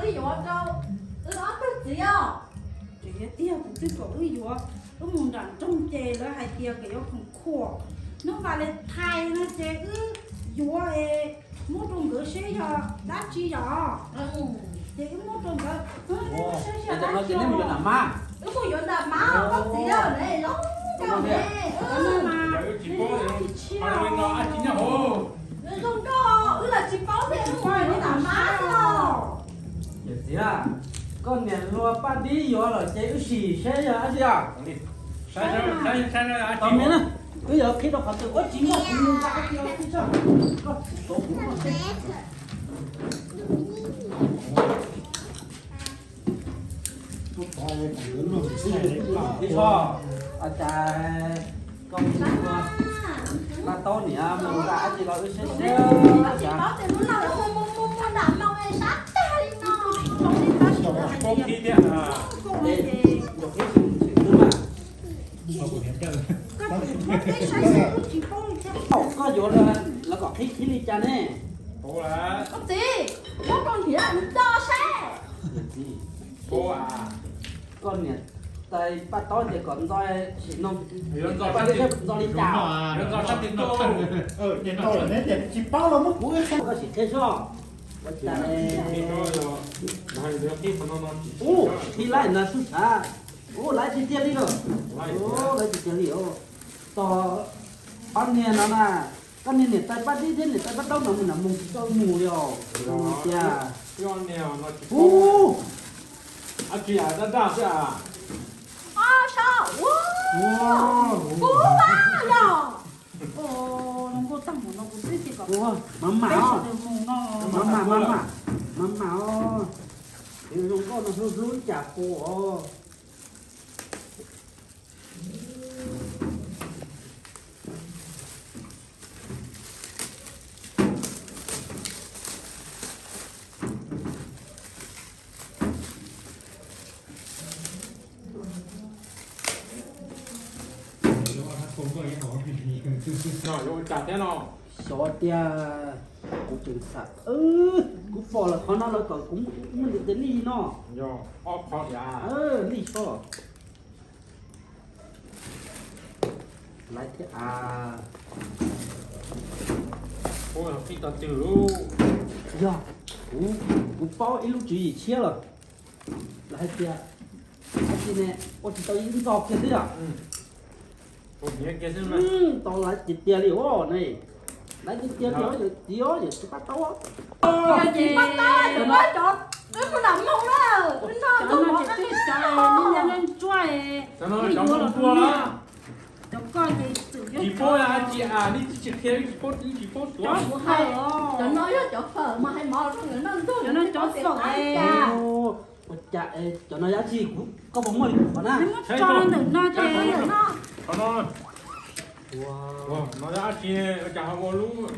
Wb yuav rau wb ob tug txiv os. Ces yog tiag, kuv twb kom wb yuav, wb mus nram nroog ces lawv hais tias kom yuav khoom khuam, hnub Valentine no ces wb yuav es muab rau nkawd seb yog dab tsi yom. Ces wb muab rau nkawd, wb mus yuav nram mab, wb mus yuav nram mab koj txiv lawm ne, zoo nkauj ne. Zoo nkauj, wb los tsis paub thiab, wb mus yuav nram mab xwb os. Yawm txiv, koj niam hluas Paj Dib yuav lawm ces wb sim saib yog dab tsi os. Tau me na, wb yuav qhib rau qhov twg, ua tsis muaj kuv mus nqa kiag tib tso, koj txhob kuv no seb. Ib tso, ua cas koj mus ua Paj Taub niam mus nqa dab tsi los wb saib seb. Koj yuav lawv kom qhib qhib li cas ne? Koj txiv, muab koj niam ntxo saib. Koj niam tais Paj Taub ces kom ntxo sim no, ntxo li cas? Tsis paub los muab kuv wb qhia, koj sim qhia soj. Ua cas ub, qhib laij no xwb xav, ub, laiv tiag tiag li lawm. Ub, laiv tiag tiag li os. Tos ob niag no na, koj niag niam tais Paj Dib thiab niam tais Paj Taub no mus nram mus tsis tau mus li os. Tias ub, dab dab xwb a. Ua, ua, ua, mam mam, mam mam, mam mam os. Zoo nkauj no hlub hlub cas pua os. No yuav ua cas thiab no? Xyov tiag, kuv tseem xav, kuv pom lawm qhov no lawv kom kuv muaj ntiav tias lij no. Yog ob qho tiag. Lij soj. Laiv thiab a. Yog, kuv, kuv paub ib lub tswv yim tshiab lawm. Lawv hais tias, hais tias ne, ua tsis tau ib ntxo kiag xwb yom. Tau laiv tiag tiag li os ne. Laiv tiag tiag li os, yawm txiv os, yawm txiv Paj Taub. Yawm txiv Paj Taub, cov, wb mus nram Moos na, wb noj cov mov, cov no cov Moos Nplua. Cov koj ces txwm yog tsis paub dab tsi a, nej tsis qhia, tsis paub, tsis paub tuav. Cov no yog cov fawm mas hais mov rau nkawd noj ntxuag, cov no cov fawm. Ua cas cov no dab tsi, koj puas muaj li kuv qhov na? Muab tso ntawm no ces ntawm no. Qhov no, no dab tsi, ua cas ho ua lub,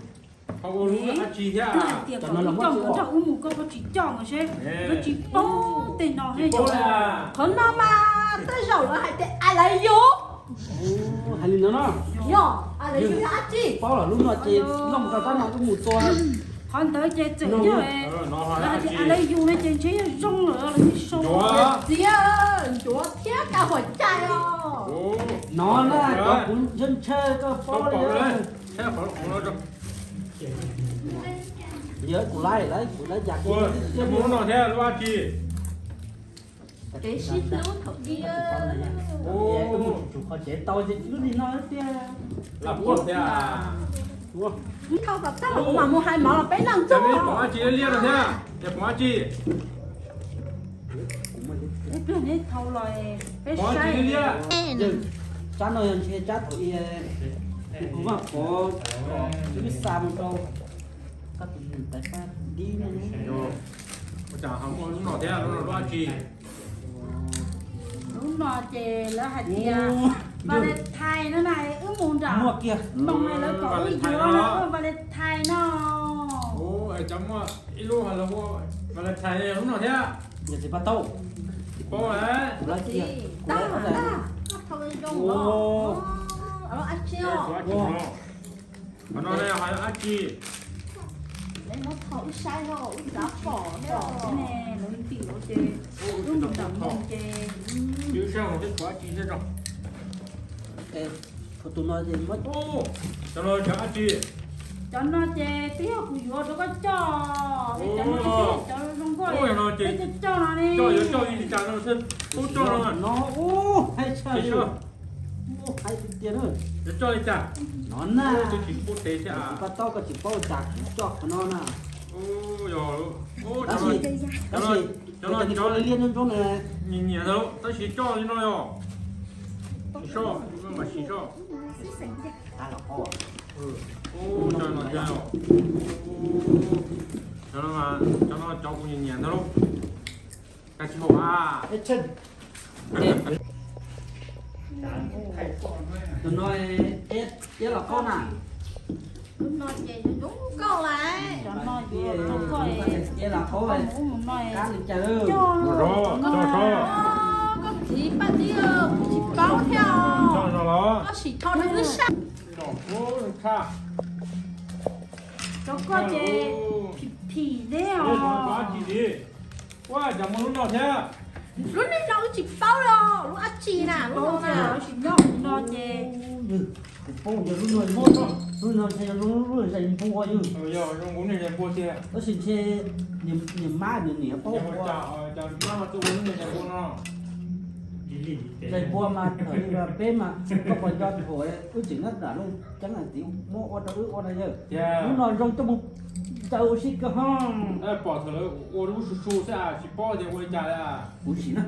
ho ua lub dab tsi thiab? Tias kom wb coj nkawd nrog wb mus, koj puas tsis coj nkawd seb lawv tsis paub tej no ne. Qhov no mas tej zaum lawv hais tias I love you. Hais li no no. Yog, I love you yog dab tsi? Paub los lub no ces looj tau tab no wb mus tua. Qhov ntawd ces txawm yog lawv hais tias I love you no ces ntshe yog zoo lawm los tsis zoo. Txiv, ncuav thiab kav huam cai os. No na, cov kuv ntshaw ntshaw koj paub li. Yog kuv laiv, kuv laiv cas kuv no thiab lub dab tsi? Kev sib hlub thaum ub. Wb mus tsum qhov tsev tau ces lub li no tiag. Thau kom tag los kuv mam mus hais mov los peb noj ntxuag. Pom dab tsi liab liab no thiab? Pom dab tsi? Peb pliag neb thau los peb saib. Tsab no yog ntshe tsab thaum i kuv vaj pov twb xa mus rau koj tus niam tais Paj Dib ne. Ua cas ho muaj lub no thiab, lub no lub dab tsi? Lub no ces lawv hais tias Valentine no na, wb mus nram Moos lawv kom wb yuav no Valentine no. Cov muaj ib lub Valentine lub no thiab. Yog txiv Paj Taub. Txiv Paj Taub, qhov no ho yog dab tsi? Lawv muab thaum wb saib no wb txav pom thiab ne, lawv Tus no ces muab, cov no cov dab tsi? Cov no ces twb yog kuv yuav rau koj coj, cov no cov zoo nkauj, coj coj no ne. Coj yuav coj li cas no thiaj pub coj no? No, hais tshaj li, hais tiag tiag na. Yuav coj li cas? No na, twb tsis pub tev thiab, tsis pab taub, koj tsis paub cas kuv coj qhov no na. Tab sis, tab sis cov no cov liab liab ntsuab ntsuab na, nyiam nyiam ntag, tab sis coj li no yog tsis soj, mam sim soj. Cov no, cov no cov kuv nyiam nyiam ntag lauj. Cas tsis haum a? Tus no iab los qaub na. Lub no ces zoo nkauj lawm. Iab los qaub, qab li cas? Koj txiv Paj Tib, kuv tsis paub thiab os. Koj sim tho rau wb saib. Cov koj ces phim phim deb os. Ua cas muaj lub no thiab? Lub niag no wb tsis paub los lub dab tsi na, lub no na. Lub no ces kuv paub yog lub no, lub no ntshe yog lub zais npua yog. Tab sis ntshe niam mab niam niam paub ua. Zais npua mas thaum peb mas koj puas nco thaum wb tseem nyob nram Looj Ceeb na, txiv muab ua rau wb ua na yawg. Lub no zoo coj mus ncaws ua si kawg ho. Pom thaum lawv ua lub su su xwb, tsis paub tias ua li cas li. Kuv sim na.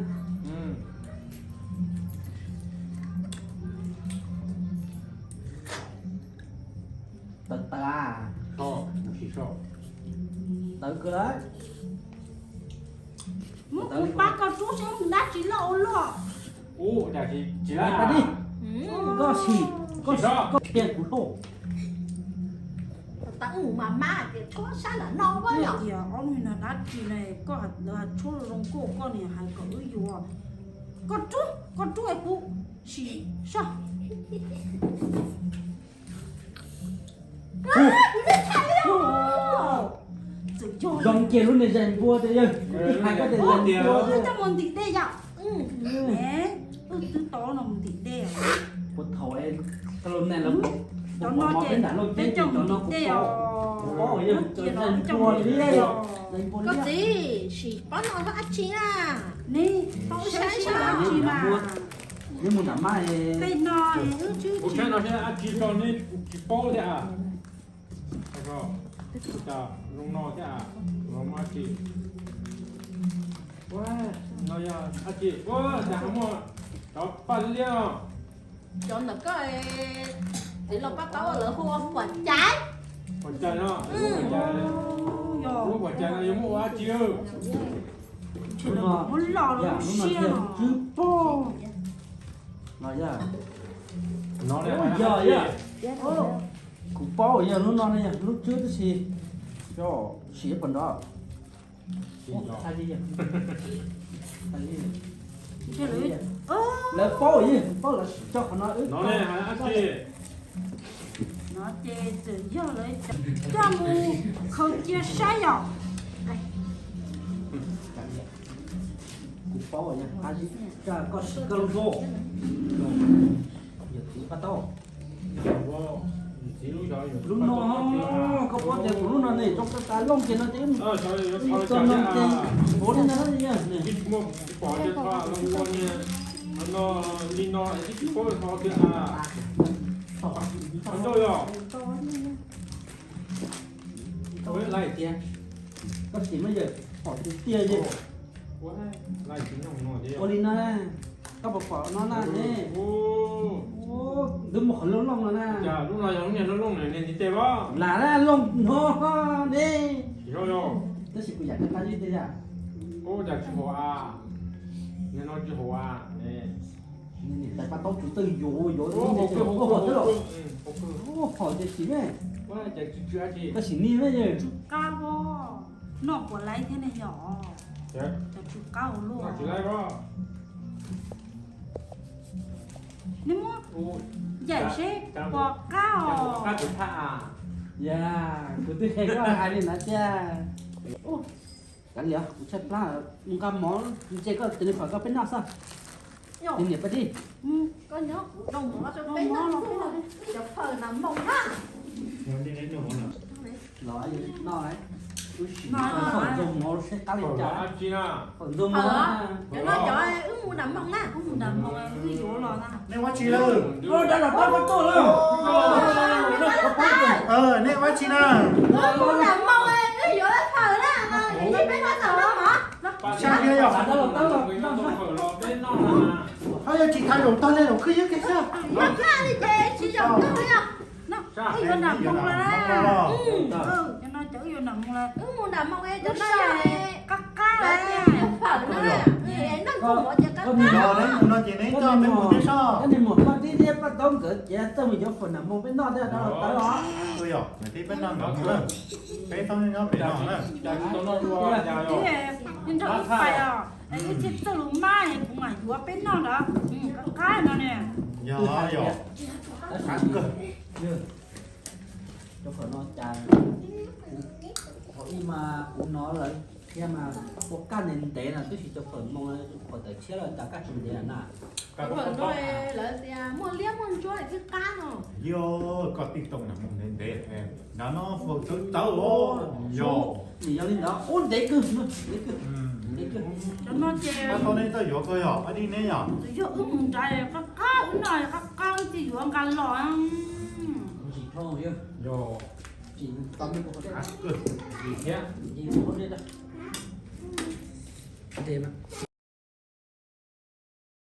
Tawv tawv, tawv kawg lawm. Muab kuv pab koj rub seb dab tsi loj ua luaj. Koj sim, koj sim, koj qhia kuv lauj. Tawv mus mas mas tias txhob saib lam no ua yom. Tias ob lub no dab tsi na, koj lawv tshuab zoo nkauj koj niam hais kom wb yuav. Koj rub, koj rub es kuv sim soj. Zoo kiag lub niag zais npua tiag yawg, ib hais koj tias zais npua coj mus ntim dej yom. Wb twb tau no mus ntim dej. Puag thaum ka lo na lawv, cov no ces peb coj mus ntim dej os. Kuv paub yog zais npua liab, zais npua liab. Koj txiv, sim pab no dab tsi na? Neb saib saib dab tsi mas. Neb mus nram mab, tej no wb tsis, kuv saib no saib dab tsi tso neb tsis paub thiab. Zoo no thiab, no mas tsis, no yog dab tsi? Ua cas ho muaj cov paj liab? Cov ntawm koj txiv los pab tau lawv hu ua pom cai. Pom cai no, lub pom cai no yuav muaj ua dab tsi? Lub no, lub no tswb pob. No yog, no yog, kuv paub yog lub no na, yog lub tswb tab sis, sim pom nrov. Lawv paub, paub lawv sim coj qhov no wb. No ces txawm yog lawv coj mus khaws cia saib yom. Kuv paub, koj sim koj lub ntsuab, yog txiv pab tau. Lub no, koj paub tias kuv lub no ne, tso koj tas looj kiag no ces mus txog no ces puav li no yog. Li no tsis paub tho tiag. Koj sim mas yawg, pom tiag tiag yawg. Ua li no, koj puas pom no na ne? Twb muaj qhov looj looj no na. Lub no yog lub niag looj looj ne, ntiv tes los? Lam na looj no ne. Tab sis kuv yam qab zib tiag yam. Ua cas tsis haum a? Niag no tsis haum a? Niam tais pab taub tswv txawj yuav yuav, haum tiag los, haum tiag sim ne. Koj sim ni ne yawg. Tsw qab, noj puas laiv thiab ne yom? Cov tsw qab ua luaj. Neb muab yaim seb puas qab os. Yog, kuv twb qhia koj hais li ntawd tiag. Kav liam, kuv tshaib plab, mus nqa mov ntse koj tus ni pom koj peb noj xwb. Niam pab dib, koj nyob kuv noj mov rau peb noj, cov phawm nas moos na. Los no, phawm ntxuag mov seb qab li cas. Phawm ntxuag mov, cov no cov wb mus nas moos na, wb mus nas moos wb yuav los na. Nej ua tsi lawm? Dab los tab tuaj lawm. Nej ua tsi na? Wb mus nas moos wb yuav phawm na, peb noj tau los mov. Sab thiab yog. Ho yog tsis thaiv zaum tag li zaum khwb ywb kiag xwb. Yog li ces tsis zaum tag li. Wb yuav nram moos lawm. Cov no cov wb yuav nram moos lawm. Wb mus nram moos es cov no qab qab lawm. Noj ntxuag mov ces qab qab. Yog neb mus no ces neb coj peb mus thiab soj. Koj niag muam Paj Dib thiab Paj Taub nkawd ces txawj mus yuav phawm nram moos peb noj thiab dab los tawb os. Yog, peb noj nram moos na. Peb txhob nyob pem no na. Nrog wb pais os, wb thiaj txawj lus mab, kuv mam yuav peb noj ntawd. Qab qab no ne. Yog, yog. Tab sis cov phawm no cas, thaum ub mas kuv hnov lawv qhia mas ua kaj ntev ntev no, tab sis cov phawm moos, phawm tawm tshiab los cas kaj tsis ntev na. Phawm no lawv tias muaj liab muaj ntsuab twb qab no. Yog, koj tij too nram moos ntev ntev, nram no phawm tawv tawv os. Yog. Nim yog li ntawd ub ntev kawg, ntev kawg. Cov no ces tau nej txawj yuav kawg yog, Paj Dib neb yog. Yog wb mus nrad qab qab wb noj qab qab wb thiaj yuav nqa los. Tsis dhau yog. Yog. Tsis tau me thiab.